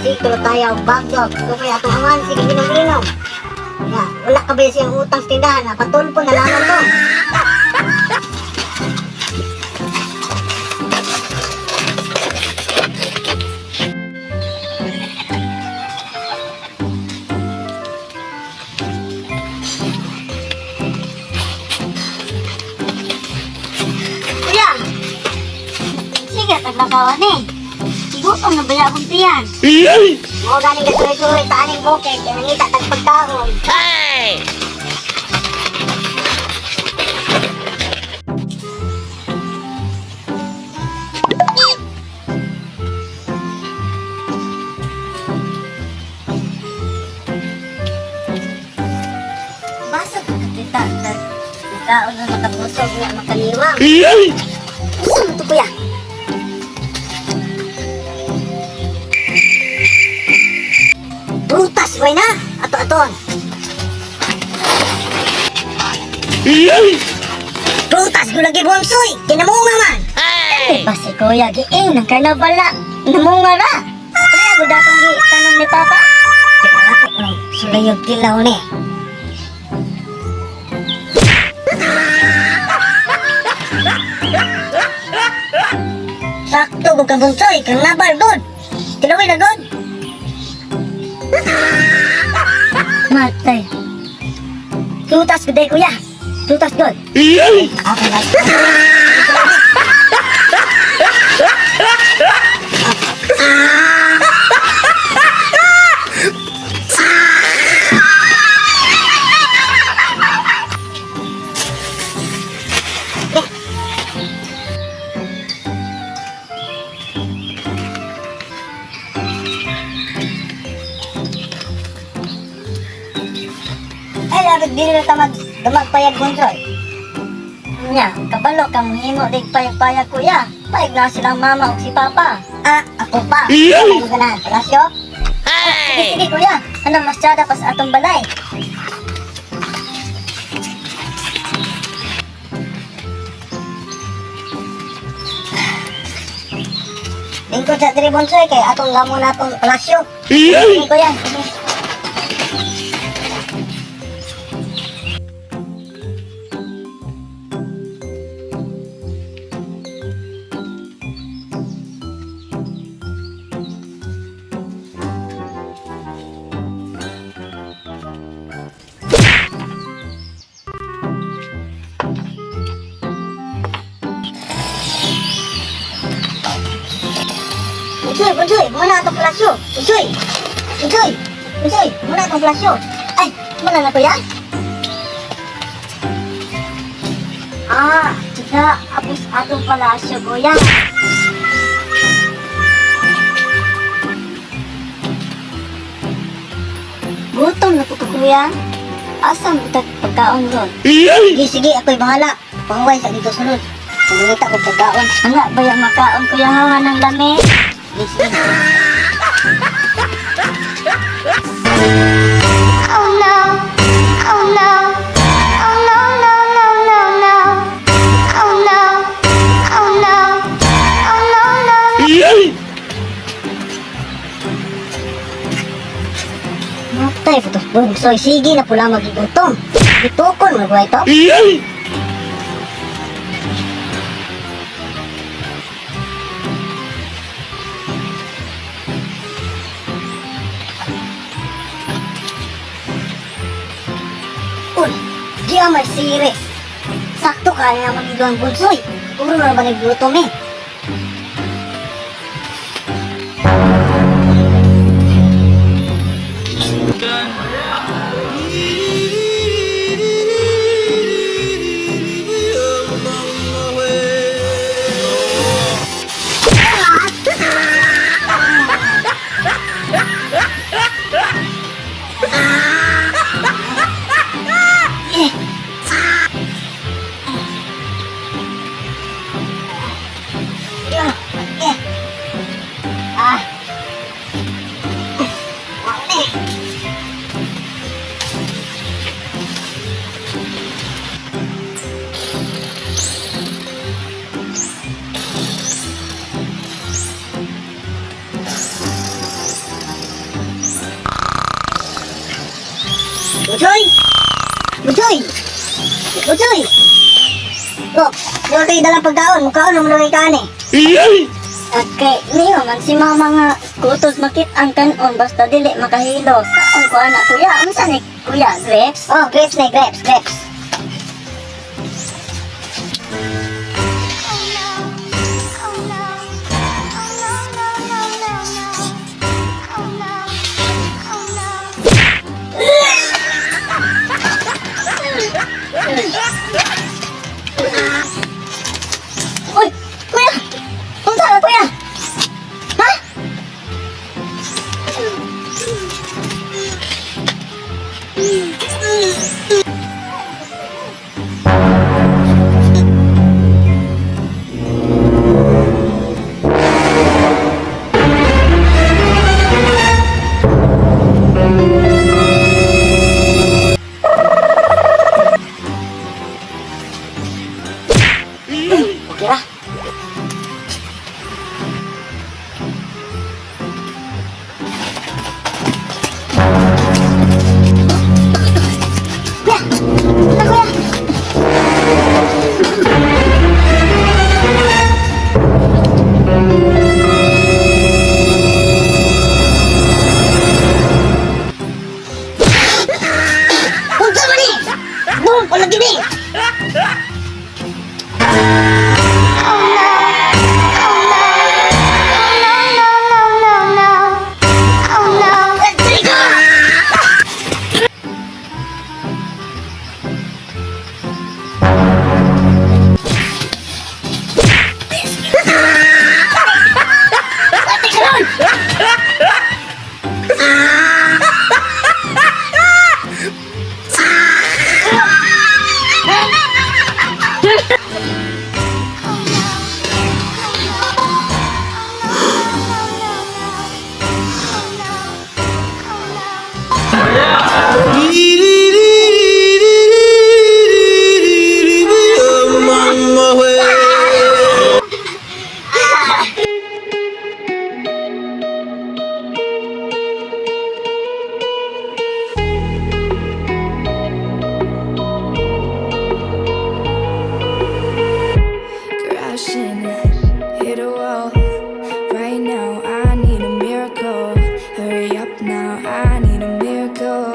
Sige, tulad tayo, bagdog. Kung may atong aman, sige, inom-inom. Ya, wala ka ba siyang utang sa tindahan? Ha? Patulpo na lamang to. Kuya! Sige, taglakawan eh. Gutom na ba akong tiyan? Mo galing ka suroy-suroy sa aning bukid, kaya nangita tag pagkaon. Hey! Basag ka kita, kaon na makabusog nga makaliwang. Gusto mo to, kuya? Prutas, way na! Ato-aton. Prutas, gulagi bonsoy! Kinamunga man! Hey! Ba si kuya giing ng karnabala? Namunga ra! Kaya ko datong gi tanong ni Papa? Kaya ako nang sulayog tilaw ni. Sakto ko ka bunsoy, karnabal god. Tilawin na god. Matay. Tutas gud kuya. Tutas god. Ako na. Ay, labig dili na tamag dumagpayag bunsoy. Nya, kabalo ka mohimo dig payag-payag kuya. Payag na silang mama ug si papa. Ah, ako pa. Ano ka na, palasyo? Sige, Hey! sige kuya. Ano masyada pa sa atong balay? Lingkod sa diri bunsoy kay atong gamo na atong palasyo. Sige kuya, sige. Bunsoy, Bunsoy, muna atong palasyo. Bunsoy, Bunsoy, Bunsoy, muna atong palasyo. Ay, muna na kuya. Ah, kita apos atong palasyo, kuya. Gutom na po ko, kuya. Asa mo tag pagkaon ron? Sige, sige, ako'y bahala. Panguway sa dito sunod. Pangita ko pagkaon. Ano ba yung makaon, kuya, hawa ng lami? Sige, sige. Oh no. Oh no. Oh no, no, no, no, no. Oh no. Oh no. Oh no, no, no. Matay po to. Bunsoy, sige na pula magigutom. Itukon mo ba ito? Uy, di ang may sire. Sakto ka na naman ang bunsoy. Puro na ba naglutom eh? Eh. Ah. Eh. Butchoy! Butchoy! Butchoy! Oh, wala kayo dalang pagkaon. Mukaon naman na kaon eh. Okay, niyo man si mama nga kutos makit ang kanon basta dili makahilo. Kaon ko ana, kuya. Unsa ni, kuya? Grapes? Oh, grapes na grapes, grapes. Oh no. Oh no, no. Oh no. Oh no. Uy, kuya! Unsa ka, kuya? Ha? Okay ra. Kuya! Unsa, kuya? Unsa man ni? Boom, wala gini. Oh no. Oh no. Oh no. Oh no. Dili ko! Ate karon! Crashing, hit a wall. Right now, I need a miracle. Hurry up now, I need a miracle.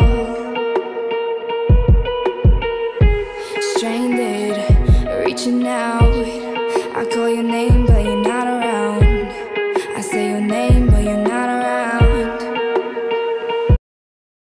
Stranded, reaching out. I call your name.